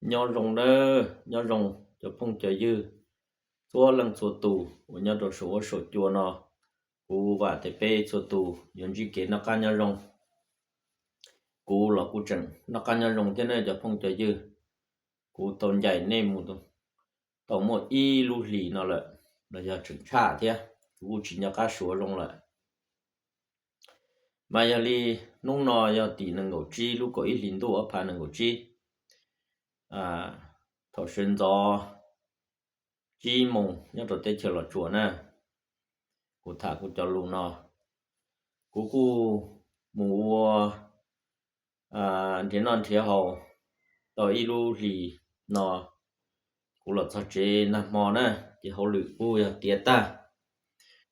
Nyob zoo nawb, nyob zoo cov phooj cov ywg txhua leej txhua tus uas nyob rau saum huab saum cua no. Kuv vam tias peb txhua tus yuav ntsib kev noj qab nyob zoo. Kuv los kuj tseem noj qab nyob zoo thiab nawb cov phooj cov ywg. Kuv tau ncaim nej mus tau muaj ib lub hlis no lawm, los yog tseem tshaj thiab, kuv kuj tsis nco qab suav zoo lawm. Mas yog li hnub no yog tim nees nkaum tsib lub kaum ib hlis ntuj ob phav nees nkaum tsib, thaum sawv ntxov tsib moos nyob rau teb chaws Los Tsuas na, kuv tham kuv cov lus no, kuv kuj mus ua nrhiav noj nrhiav haus tau ib lub hlis no, kuv los txog tsev nag hmo na, ces hauj lwm kuj yog tiav tag.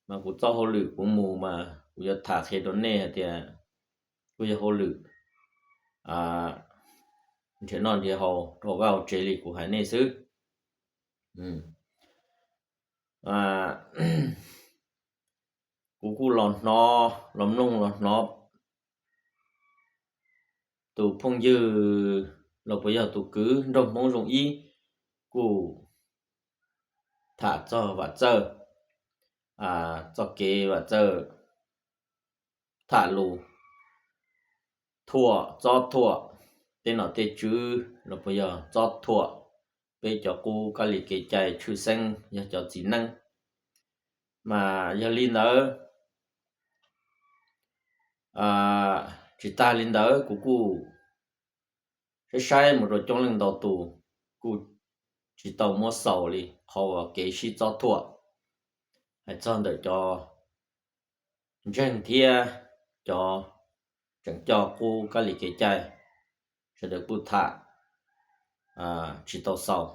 Mas kuv txoj hauj lwm kuv mus mas kuv yuav tham qhia rau nej hais tias kuj yog hauj lwm nrhiav noj nrhiav haus rau vaj hauv tsev li kuv hais nej xwb. Kuv kuj los hnov los mloog los hnov tus phooj ywg los puas yog tus kwv nraug Hmoob Zoo Ib kuj tham txog Vam Txawj, txoj kev Vam Txawj tham lus thuam txob thuam tej nom tej tswv los puas yog txob thuam peb cov qub kab li kev cai tshwj xeeb yog cov txiv neej. Mas yog li ntawd, tsis tas li ntawd kuv kuj saib saib mus rau coob leej ntau tus kuj tsis tau muab xaus li qhov uas kev sib txob thuam, hais txog ntawm cov ntseeg thiab cov tseem coj qub kab li kev cai, sawv daws kuj tham tsis tau xaus.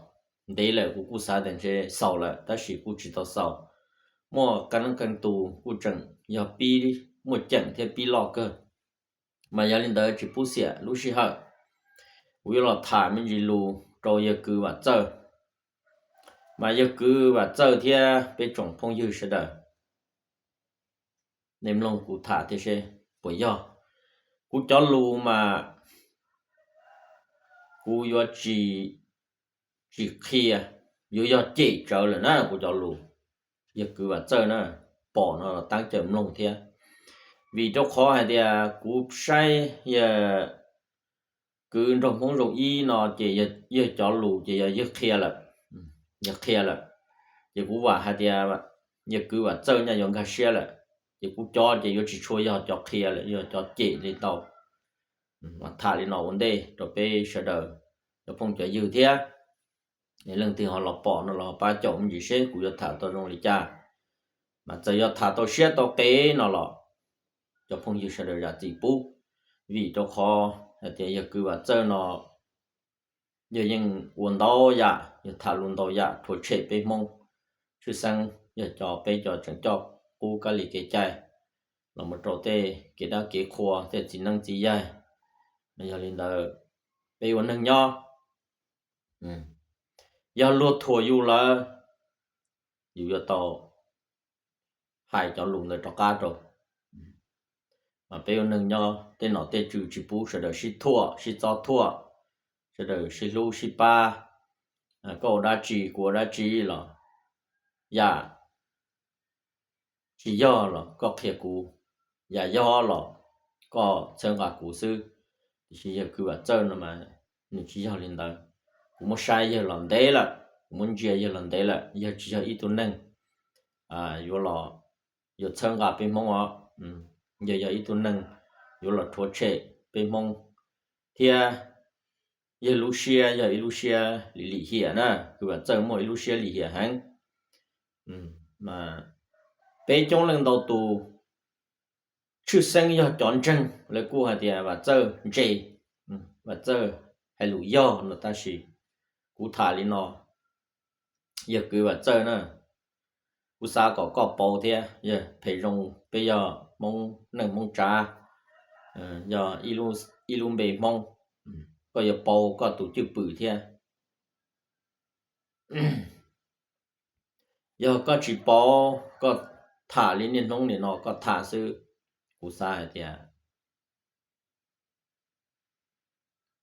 Ntev lawm kuv kuj xav tias ntshe xaus lawm tab sis kuj tsis tau xaus. Muaj qee leej qee tus kuj tseem yog pib muaj ceem thiab pib loj kawg. Mas yog li ntawd tsis pub xiam lub sij hawm, kuv yuav los tham me ntsis lus rau yawg kwv Vam Txawj. Mas yawg kwv Vam Txawj thiab peb tsoom phooj ywg sawv daws, nej mloog kuv tham thiab seb puas yog. Kuv cov lus mas kuv yuav tsis, tsis qhia, yuav yog cem tsawv lawm na kuv cov lus. Yawg kwv Vam Txawj na, pom no los teeb cawm mloog thiab, vim rau qhov hais tias kuv saib yawg kwv nraug Hmoob Zoo Ib no ces yawg cov lus ces yog yawg qhia lawm, yawg qhia lawm. Ces kuv vam hais tias yawg kwv Vam Txawj nyaj yuav nkag siab lawm, ces kuv cov ces yuav tsis tshua yog cov qhia lawm, yog cov cem li ntau. Tham li no ua ntej rau peb sawv daws cov phooj cov ywg thiab. Leej twg ho los pom no los pab caum me ntsis seb kuv yuav tham tau zoo li cas. Mas txawm yog tham tau siab tau qev no los cov phooj ywg sawv daws zam txim pub, vim rau qhov hais tias yawg kwv Vam Txawj no yawg yeej ua ntau yam, yawg tham lus ntau yam rhuav tshem peb Hmoob, tshwj xeeb yog cov peb cov tseem coj qub kab li kev cai los mus rau tej kev dab kev qhua tej txiv neeb txiv yaig. Mas yog li ntawd, peb ua neeg nyob, yog luag thuam yus lawm, yus yuav tau hais cov lus ntawd rov qab rau. Mas peb ua neeg nyob tej nom tej tswv tsis pub sawv daws sib thuam sib txob thuam, sawv daws sib hlub sib pab. Koj ua dab tsi kuv ua dab tsi los yam tsis yog los koj qhia kuv, yam yog los koj txhawb nqa kuv xwb. Tiam sis yawg kwv Vam Txawj no mas nws tsis yog li ntawd. Kuv muab saib yawg los ntev lawm, kuv muab ntsia yawg los ntev lawm, yawg tsis yog ib tug neeg yuav los yuav txhawb nqa peb Hmoob os. Yawg yog ib tug neeg yuav los rhuav tshem peb Hmoob thiab yawg lub siab yog ib lub siab lim lim hiam na, kwv Vam Txawj muaj ib lub siab lim hiam heev. Peb coob leej ntau tus tshwj xeeb yog cov ntseeg lawv kuj hais tias Vam Txawj ntse, Vam Txawj hais lus yog no tab sis kuv tham li no, yawg kwv Vam Txawj na, kuv xav kom koj paub thiab, yawg phem zoo, peb yog Hmoob neej Hmoob tsav, yog ib lub npe Hmoob, koj yuav paub koj tus cwj pwm thiab. Yog koj tsis paub, koj tham li niaj hnub nim no koj tham xwb, kuv xav hais tias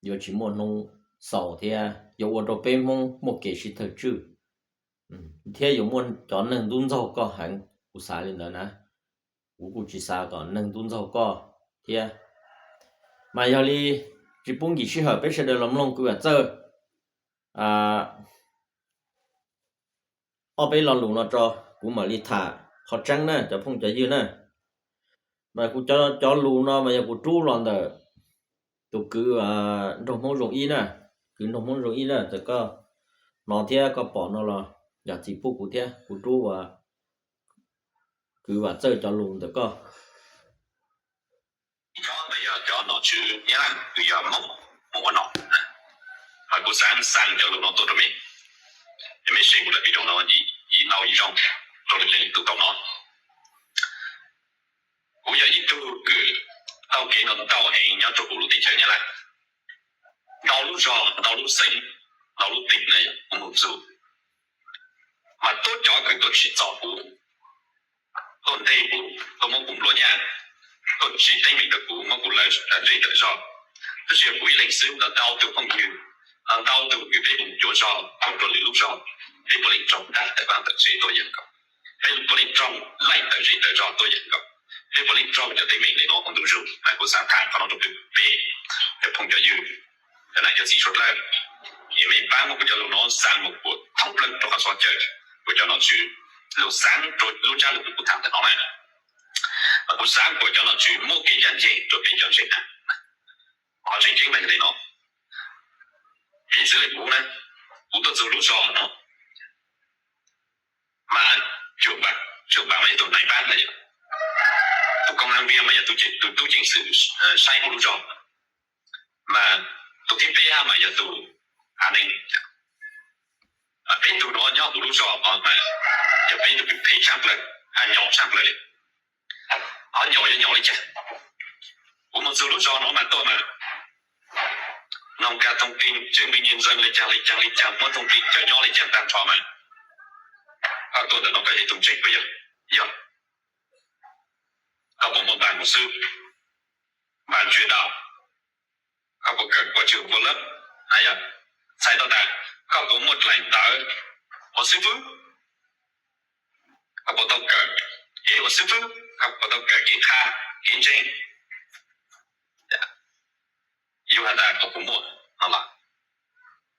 yuav tsis muaj hnub xaus thiab yuav ua rau peb Hmoob muaj kev sib thawj tswj, thiab yuav muaj cov neeg ntub ntxaug koj heev. Kuv xav li ntawd na, kuv kuj tsis xav kom neeg ntub ntxaug koj thiab. Mas yog li tsis pub nkim sij hawm, peb sawv daws los mloog kwv Vam Txawj ob peb lo lus no tso, kuv mam li tham qhov tseeb na cov phooj cov ywg na. Mas kuv cov lus no mas yog kuv rub los ntawm tus kwv nraug Hmoob Zoo ib na, kwv nraug Hmoob Zoo ib na, txawm koj hnov thiab koj pom no los yog txiv pub kuv thiab kuv rub ua kwv Vam Txawj cov lus ntawm koj. Cov ntawd yog cov nom tswv Nyab Laj, kuj yog Hmoob mus ua nom. Mas kuv xav xa cov lus no tuaj rau mej, es mej seb kuv lawv peb rooj no yim ntau yim zoo rau lwm leej lwm tus tau hnov. Kuv yog ib tug kws taug kev no ntau heev nyob rau kuv lub teb chaws Nyab Laj. Ntau lub zog, ntau lub xeev, ntau lub teem na kuv mus txug, mas tuab cov kws tuaj tsim txom kuv, tuaj nteg kuv, tuaj muab kuv nplua nyaj, tuaj tsim teeb meem rau kuv, muab kuv lawv tawm zej tawm zog. Tab sis yog kuv ib leeg xwb, ntau ntau tug phooj ywg, ntau ntau tug kws peb mus cuav zog, mus rau lwm lub zog, peb puav leej raug ntab tawm vaj tawm tsev tuaj yam nkaus, peb puav leej raug laij tawm zej tawm zog tuaj yam nkaus, peb puav leej raug cov teeb meem li no ua ntu zus. Mas kuv xav tham qhov no rau peb cov phooj cov ywg, cov nam cov txiv suav dlawg, es mej pab muab kuv cov lus no xa mus kuas thoob plaws rau qhov xov caw, kuas cov nom tswv lug xaav rua lub ntsab lug kws kuv tham ntawm no na. Mas kuv xaav kuas cov nom tswv muab kev ncaj nceeg rua peb cov ntseeg na. Qhov tseem ceeb mas yog li no, piv txwv le kuv na, kuv tuaj txug lub zog no mas tsuam npaam, tsuam npaam mas yog tus nais npab na, tus koo lam viam mas yog tus tub ceev xwm saib kuv lub zog, mas tus thib peb mas yog tus a neeb. Peb tug no nyob kuv lub zog no mas yog peb tug kws phem tshaj plawg, nyaum tshaj plawg li. Ho nyaum yog nyaum li cas? Kuv mus txug lub zog no mas tuaj mas noog kag thoob tij tsev me nyuam ntxeeg li caag li caag li caag, muab thoob tij coj nyob li caag tag nrho mas koj tuaj ntawm no koj yog ib tug ntseeg puas yog? Yog. Koj puas muaj npaam mus xwb, npaam tsuam dau? Koj puas kawm kua txug kua lab? Txhais tau tas koj puas muaj dlaim ntawv ua xib fwb? Koj puas tau kawm kev ua xib fwb? Koj puas tau kawm kev qha kev ntseeg? Yus has tas koj puas muaj no los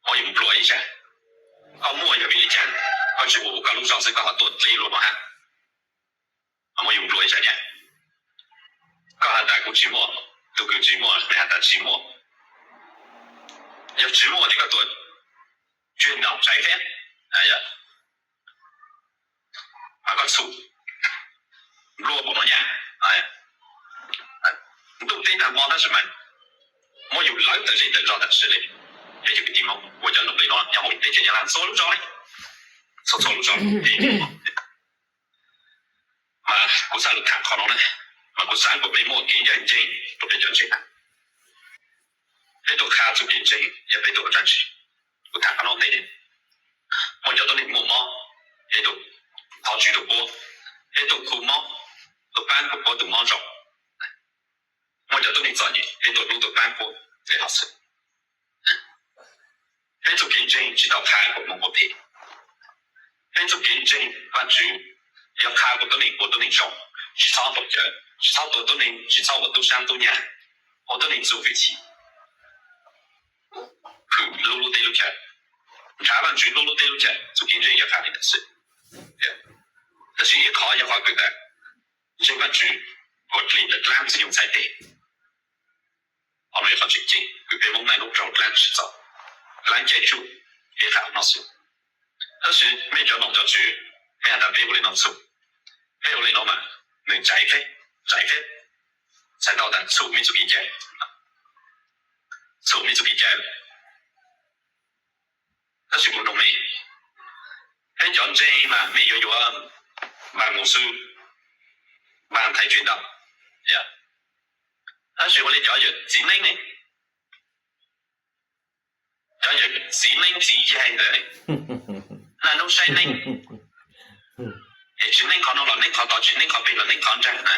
muab yus nplua ib zag. Koj muaj yog vim li cas koj tsis ua koj lub zog xwb koj ho tuaj dleb luag no hab? Muab yus nplua ib zag nyab. Koj has tas kuv tsis muaj, tus kws tsis muaj nws has tas tsis muaj. Yog tsis muaj ces koj tuaj tsuag ntaum tsaiv feb, mas koj txhum nplua npaum no nyab. Ntuj teb tag hmo tab sis mas muab yus lawv tawm zej tawm zog tam sim li. Peb cov kwv tij Hmoob ua cov num li no nyob hauv teb chaws Nyab Laj txhua lub zog li, txhua txhua lub zog. Mas kuv xav lug tham qhov no na, mas kuv xav kom peb muaj kev ncaj nceeg rau peb cov ntseeg na. Peb tuaj qha txuj kev ntseeg yog peb tuaj ua dlaab tsi? Kuv tham qhov no ntej, muaj cov tuab neeg muaj mob, peb tuaj thov tswv rua puab, peb tuaj khu mob, tuaj paab rua puab tus mob zoo. Muaj cov tuab neeg txom nyem, peb tuaj hlub tuaj paab puab le hov xwb. Peb txuj kev ntseeg tsis tau qha kom moog ua phem. Peb txuj kev ntseeg Vaajtswv yog qha kom tuab neeg ua tuab neeg zoo, tsis txhob npaum cawv, tsis txhob tua tuab neeg, tsis txhob ua tub saab tub nyag, ua tuab neeg txuj vim chim, hwm lub lub teb lub chaw, nrhav Vaajtswv lub lub teb lub chaw. Txuj kev ntseeg yog qha li ntawd xwb. Tab sis ib qhov yog qhov kws tas ntseeg Vaajtswv ua dlig ntawm dlaab tsi yoog txhais teg. Qhov no yog qhov tseem ceeb kws peb Moob Naaj lub raug dlaab tsi txaus, dlaab caij tsuj, peb qha no xwb. Tab sis mej cov nom cov tswv, mej has tas peb ua li no txhum, peb ua li no mas nws tsaiv feb, tsaiv feb, txhais tau tas txhum mej txuj kev cai, txhum mej txuj kev cai. Tab sis kuv noog mej, peb cov ntseeg mas mej yuav yuav npaam mus xwb, npaam thaij tswv ntau. Tab sis ua li cov yawm txiv neeb ne, cov yawm txiv neeb txiv yaig ntawd, naj nub saib neeb, es tsis neeb qhov no los neeb qhov tod, tsis neeb qhov peg los neeb qhov nraag na.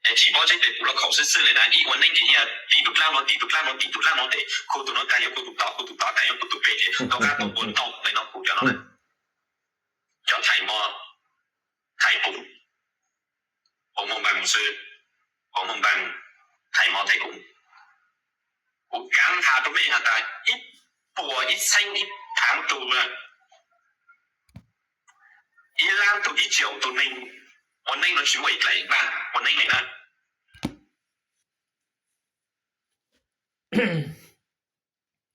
Es tsis paub tseeb tias kuv los khaum xwb xwb li na, ib ua neej ces ib yam tim tus dlaab no, tim tus dlaab no, tim tus dlaab no, ces khu tus no tag yuav khu tus tod, khu tus tod tag yuav khu tus pem, ces rov qab tau ua ntau li no kuv cov no na. Cov thais mo thais koob, ua muag npaas xwb, ua muag npaas, thais mo thais koob. Kuv kav has rua mej has tas ib puas ib txheeb ib thaav tug na, ib laab tug ib txhiab tug neeg ua neej no tsis muaj ib dlaim npaaj ua neej li na.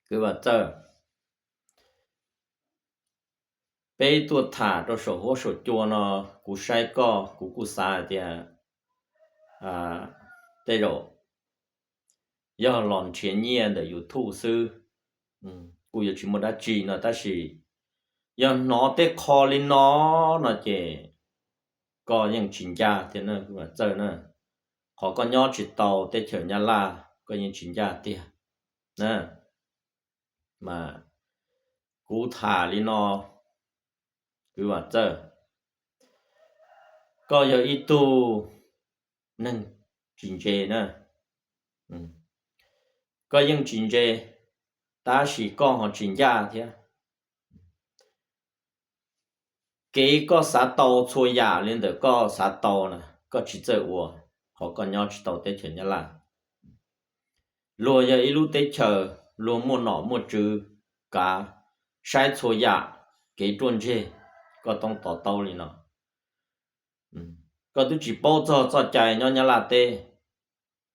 Kwv Vam Txawj, peb tuaj tham rau saum huab saum cua no, kuv saib koj kuv kuj xav hais tias tej zaum yog los nrhiav nyiaj ntawm YouTube xwb, kuj yuav tsis muaj dab tsi no, tab sis yog hnov tej qho li no no ces koj yeej tsis ncaj thiab na Kwv Vam Txawj na. Qhov koj nyob tsis tau teb chaws Nyab Laj koj yeej tsis ncaj tiag na. Mas kuv tham li no, Kwv Vam Txawj, koj yog ib tug neeg tsis ntse na. Koj yeej tsis ntse, tab sis koj ho tsis ncaj thiab. Kev koj xav tau txhua yam li ntawm koj xav tau na, koj tsis txawj ua, qhov koj nyob tsis tau teb chaws Nyab Laj. Luag yog ib lub teb chaws, luag muaj nom muaj tswv, kav, saib txhua yam, kev ruaj ntseg, koj toob to taub li no. Koj twb tsis paub txog txoj cai nyob Nyab Laj teb,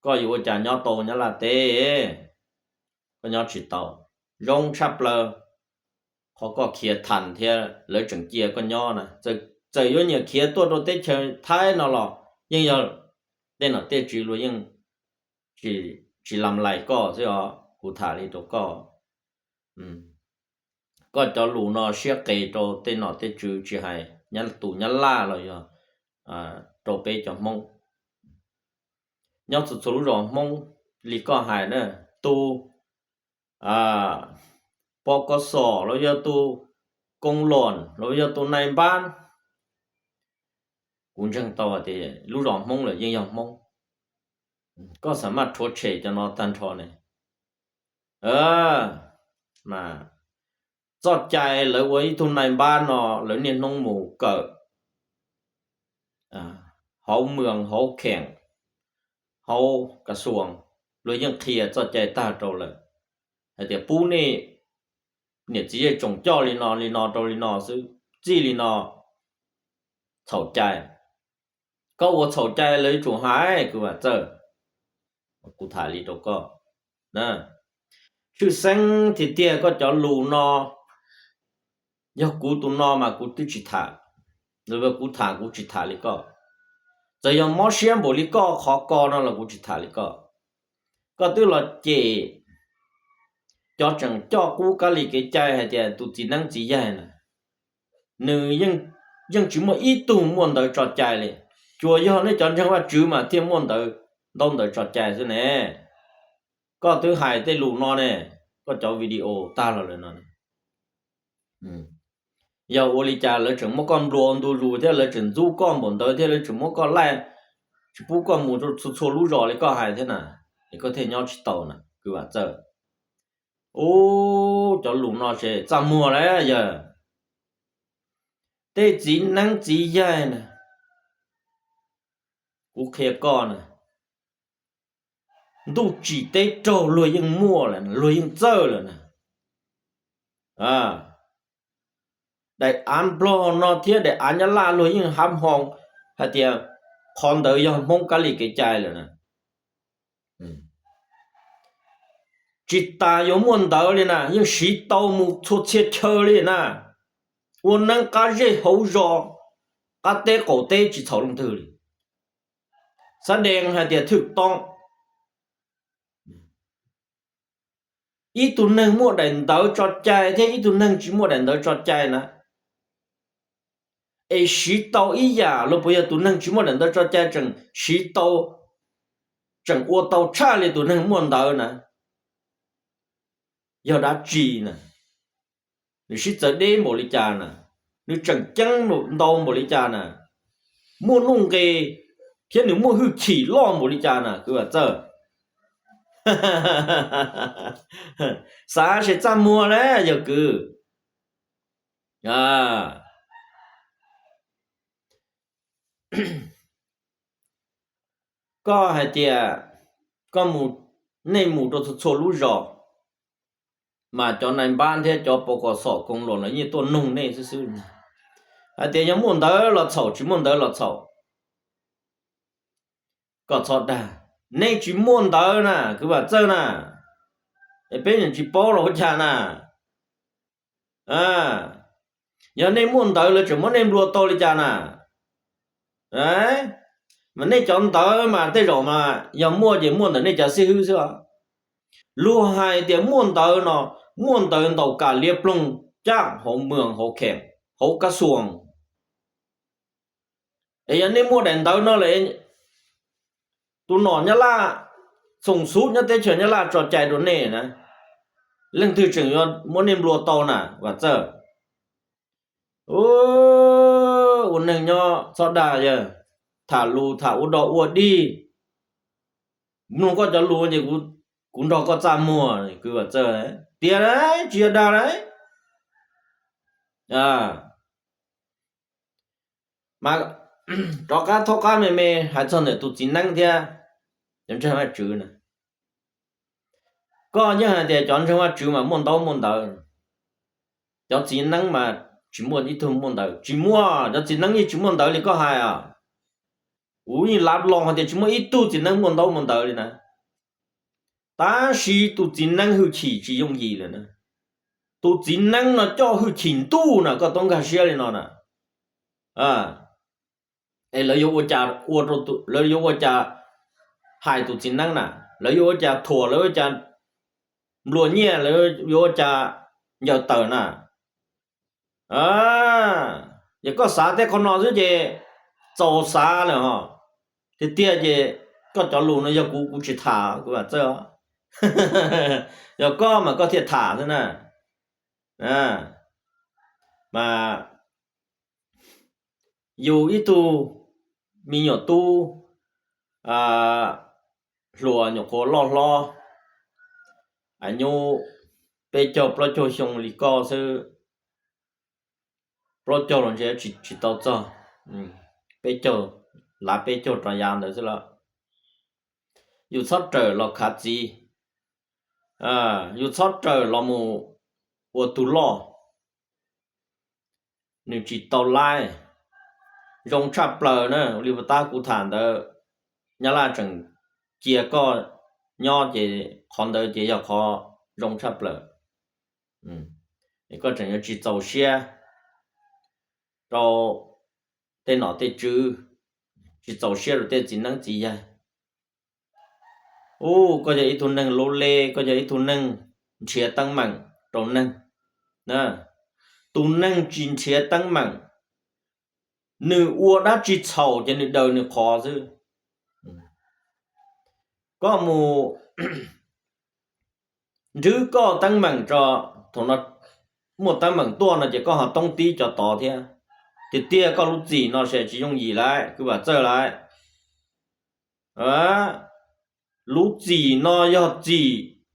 koj yuav ua cas nyob tau Nyab Laj teb? Koj nyob tsis tau. Zoo tshaj plaws qhov koj khiav tham thiab lawv tseem cia koj nyob na. Txawm yuav nyiam khiav tuaj rau teb chaws Thaib no los yeej yog tej nom tej tswv luag yeej tsis lam lais koj xwb os. Kuv tham li rau koj, koj cov lus no siab qes rau tej nom tej tswv tsis hais tus Nyab Laj los yog rau peb cov Hmoob nyob txhua txhua lub zos Hmoob li koj hais na, tus pov kos xom los yog tus koo lom los yog tus nais npab, kuv ntseeg tau hais tias lub zos Hmoob lawm yeej yog Hmoob. Koj xam maj rhuav tshem cov no tag nrho ne. Mas txoj cai lawv ua ib tug nais npab no lawv niaj hnub mus kawm hauv moos hauv kheem hauv kas xuas, luag yeej qhia txoj cai tag rau lawm hais tias pub nej niam txiv zej tsoom coj li no li no rau li no xwb, txij li no txhaum cai. Koj ua txhaum cai lawv yuav tsum hais Kwv Vam Txawj. Kuv tham li rau koj, tshwj xeeb tiag tiag koj cov lus no, yog kuv tus no mas kuv twb tsis tham, kuv tham kuv tsis tham li koj. Txawm yog mob siab npaum li koj qhov ko no los kuv tsis tham li koj. Koj twb los cem cov tseem coj qub kab li kev cai hais tias tus txiv neeb txiv yaig na, nws yeej tsis muaj ib tug muaj ntawv tso cai li. Tsuas yog nej cov ntseeg Vajtswv mas thiaj muaj ntawv, ntaub ntawv tso cai xwb ne. Koj twb hais tej lus no ne, koj cov video tag los lawm no, yog ua li cas lawv tseem muab koj nplua ntu zus thiab lawv tseem ntxub koj npaum ntawd thiab lawv tseem muab koj laij, tsis pub koj mus rau txhua txhua lub zos li koj hais thiab na, es koj thiaj nyob tsis tau na Kwv Vam Txawj. Ub, cov lus no ces txaj muag lawm yawg. Tej txiv neeb txiv yaig na, kuv qhia koj na, ntuj tsim teb raug luag yeej muaj lawm, luag yeej txawj lawm na. Daim av Nplog no thiab daim av Nyab Laj luag yeej hab hoo hais tias qhov ntawd yog Hmoob kab li kev cai lawm na. Tsis tas yuav muaj ntawv li na, yeej siv tau mus txhua txhia chaw li na. Ua neeb qab zej hauv zos, qab teb qaum teb tsis txhaum leej twg li. Xav dees hais tias thwj toob. Ib tug neeg muaj daim ntawv tso cai thiab ib tug neeg tsis muaj daim ntawv tso cai na, es siv tau ib yam los puas yog tus neeg tsis muaj daim ntawv tso cai tseem siv tau, tseem ua tau tshaj li tus neeg muaj ntawv na? Yog dab tsi na? Nws sib txawv deb npaum li cas na? Nws tseem ceeb ntau npaum li cas na? Muaj nuj nqis thiab nws muaj hwj chim loj npaum li cas na kwv Vam Txawj? Xav seb txaj muag na yog kwv. Koj hais tias koj mus, nej mus rau txhua txhua lub zos, mas cov nais npab thiab cov pov kom xom koos los lawv yeej tuaj noog nej xwb xwb. Hais tias yog muaj ntawv los txhaum, tsis muaj ntawv los txhaum. Koj txhob dag, nej tsis muaj ntawv na kwv Vam Txawj na, es peb yeej tsis paub los ua cas na. Yog nej muaj ntawv lawv tseem muab nej nplua tau li cas na? Mas nej cov ntawv mas tej zaum mas yog muaj ces muaj ntawm nej cov xib hwb xwb os. Luag hais tias muaj ntawv no, muaj ntawv ntaus kam liab ploog caj hauv mwm hauv kheem hauv kab xuas. Es yog nej muaj daim ntawv no lawm, tus nom Nyab Laj, Txoos Xub nyob teb chaws Nyab Laj tso cai rau nej na, leej twg tseem yuav muab nej nplua tau na Vam Txawj? Ua neeg nyob txhob dag yawg, tham lus tham ua dog ua dig. Mloog koj cov lus ces kuv nrog koj txaj muag kwv Vam Txawj. Tiag lauj, tsis yog dag lauj. Mas rov qab thaub qab me me hais txog ntawm tus txiv neeb thiab cov ntseeg Vajtswv na. Koj yeej hais tias cov ntseeg Vajtswv mas muaj ntaub muaj ntawv, cov txiv neeb mas tsis muaj ib tug muaj ntawv, tsis muaj, cov txiv neeb yeej tsis muaj ntawv li koj hais os. Kuv yeej lav loo hais tias tsis muaj ib tug txiv neeb muaj ntaub muaj ntawv li na. Tab sis tus txiv neeb hwj chim tsis yooj yim lawm na. Tus txiv neeb no coj hwj chim ntuj na, koj tub nkag siab li no na. Es lawv yuav ua cas ua rau, lawv yuav ua cas hais tus txiv neeb na, lawv yuav ua cas thuam, lawv yuav ua cas nplua nyiaj, lawv yuav ua cas ncaws tawm na. Yog koj xav tej qhov no xwb ces txaus xav lawm hos. Tiag tiag ces koj cov lus no yog kuv, kuv tsis tham, kuv Vam Txawj. Yog koj mas koj thiaj tham xwb na. Mas yus ib tug me nyuam tub hluas nyuam qhuav loj hlob, aws nyub peb caug plaub caug xyoo li koj xwb, plaub caug los ntshe tsis tau txog, peb caug, lav peb caug rov yav ntawd xwb lawm. Yus txhob rawm los khav txiv, yus txhob rawm los mus ua tug loj. Nws tsis tau laib. Zoo tshaj plaws na, li puas tab kuv tham ntawd, Nyab Laj tseem cia koj nyob ces qhov ntawd ces yog qhov zoo tshaj plaws. Koj tseem yuav tsis txaus siab rau tej nom tej tswv, tsis txaus siab rau tej txiv neeb txiv yaig. Ub, koj yog ib tug neeg lub le, koj yog ib tug neeg nrhiav teeb meem rau neeg. Tus neeg tsis nrhiav teeb meem, nws ua dab tsi txhaum ces nws daws nws qhov xwb. Koj mus nrhiav koj teeb meem tso, thaum no muaj teeb meem tuaj no ces koj ho toob tib cov tod thiab. Tiag tiag koj lub txim no ces tsis yooj yim lawm, kwv Vam Txawj lawm. Lub txim no yog txim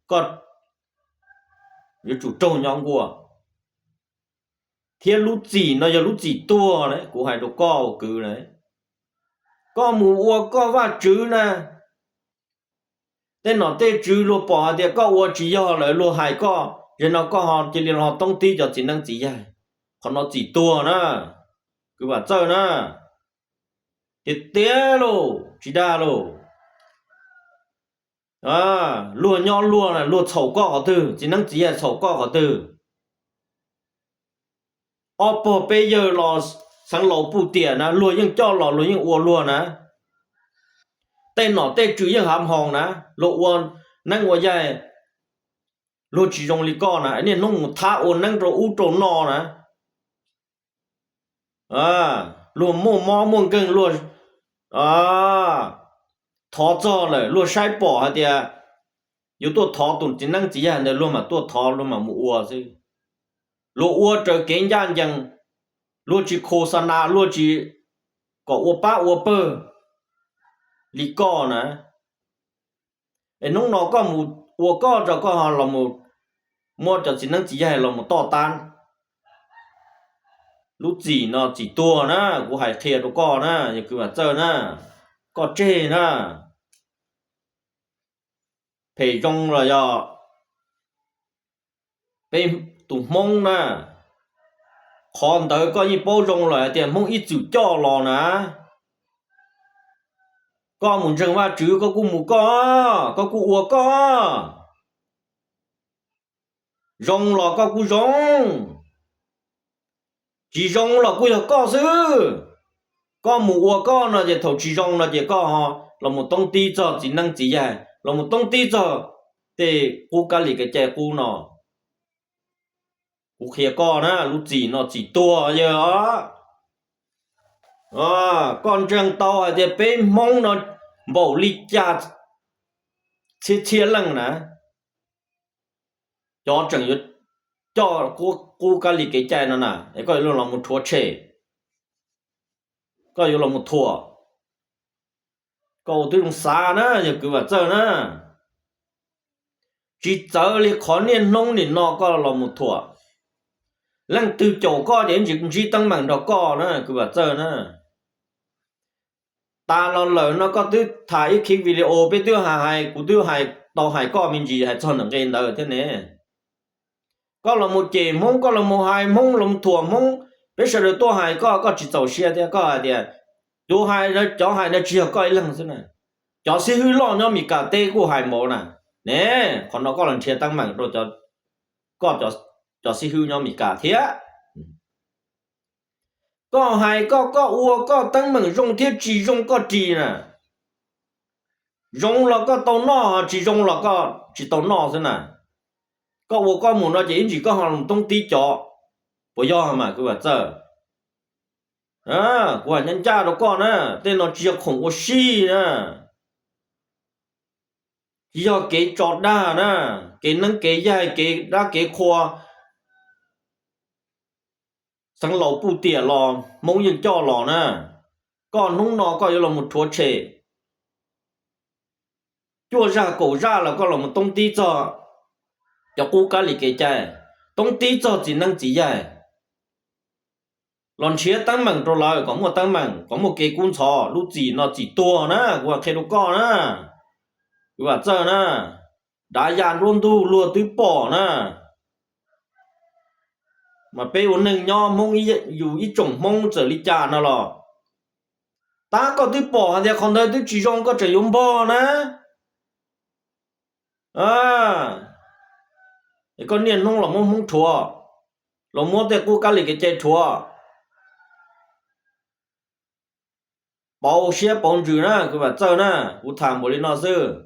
koj yuav tsum raug nyob nkuaj, thiab lub txim no yog lub txim tuag na, kuv hais rau koj ua kwv na. Koj mus ua koj Vajtswv na, tej nom tej tswv luag pom hais tias koj ua tsis yog lawm luag hais koj, zaum no koj ho cia li ho toob tib cov txiv neeb txiv yaig, qhov no txim tuag na, kwv Vam Txawj na. Tiag tiag lauj, tsis dag lauj. Luag nyob luag na, luag txhaum koj qhov twg, txiv neeb txiv yaig txhaum koj qhov twg? Ob pog peb yawg los xeev laus puj tiam na, luag yeej coj los luag yeej ua luag na. Tej nom tej tswv yeej hav hmoo na, luag ua neeb ua yaig, luag tsis zoo li koj na, niaj hnub mus thab ua neeb rau ub rau no na. Luag muaj mob muaj nkeeg luag thov txog lawm, luag saib pom hais tias yuav tuaj thov tus txiv neeb txiv yaig ntawd luag mam tuaj thov, luag mam mus ua xwb. Luag ua raws kev ncaj ncees, luag tsis khos xa nas, luag tsis kom ua pab ua pawg. li koj na. Es hnub no koj mus ua koj rau koj ho los muab cov txiv neeb txiv yaig los mus toj tab. Lub txim no txim tuag na, kuv hais qhia rau koj na, yog kwv Vam Txawj na, koj tseg na. Phem zoo los yog peb tus Hmoob na, qhov ntawd koj yeej paub zoo lawm hais tias Hmoob ib txwm coj los na. Koj mus ntseeg Vajtswv koj kuj mus koj, koj kuj ua koj. Zoo los koj kuj zoo, tsis zoo los kuj yog koj xwb. Koj mus ua koj no ces thaum tsis zoo no ces koj ho los mus toob tib txog txiv neeb txiv yaig, los mus toob tib txog tej qub kab lis kev cai qub no. Kuv qhia koj na, lub txim no txim tuag yawg os. Koj ntseeg tau hais tias peb Hmoob no npaum li cas txhiab txhiab leej na, cov tseem yuav coj qub kab lis kev cai no na, es koj yuav los mus rhuav tshem, koj yuav los mus thuam. Koj ua tib zoo xav na, yog kwv Vam Txawj na, tsis txawv li qhov niaj hnub nim no koj los mus thuam. Leej twg caum koj ces ntsis ntsib teeb meem nrog koj na, kwv Vam Txawj na. Tas los lawm no koj twb tham ib khib video, peb twb hais, kuv twb hais tau hais koj me ntsis hais txog ntawm nqe ntawd thiab ne. Koj los mus cem Hmoob, koj los mus hais Hmoob, los mus thuam Hmoob, peb sawv daws tuaj hais koj, koj tsis txaus siab thiab, koj hais tias tus hais, cov hais no tsis yog koj ib leeg xwb na, cov xib hwb loj nyob Mes Kas teb kuj hais npaum na. Ne, qhov no koj los nrhiav teeb meem rau koj cov xib hwb nyob Mes Kas thiab. Koj hais koj, koj ua koj teeb meem zoo thiab tsis zoo koj ris na. Zoo los koj tau noj, tsis zoo los koj tsis tau noj xwb na. Koj ua koj mus no ces ib ntsis koj ho los toob tib cov, puas yog mas kwv Vam Txawj? Kuv hais ncaj ncaj rau koj na, tej no tsis yog khoom ua si na, tsis yog kev tso dag na, kev neeb kev yaig, kev dab kev qhua, xeev laus puj tiam los Hmoob yeej coj los na. Koj hnub no koj yuav los mus rhuav tshem cuaj zaj kaum zaj los koj los mus toob tib txog cov qub kab lis kev cai, toob tib txog txiv neeb txiv yaig, los nrhiav teeb meem rau lawv kom muaj teeb meem, kom muaj kev kub ntxhov. Lub txim no txim tuag na, kuv qhia rau koj na, kwv Vam Txawj na. Dav ya nruab ntug luag twb pom na, mas peb ua neeg nyob Hmoob, yus ib tsoom Hmoob txawm li cas no los, tab koj twb pom hais tias qhov ntawd twb tsis zoo koj tseem yuav npog na. Es koj niaj hnub los muab Hmoob rhuav, los muab tej qub kab lis kev cai rhuav, pauv siab pauv ntsws na, kwv Vam Txawj na, kuv tham npaum li no xwb.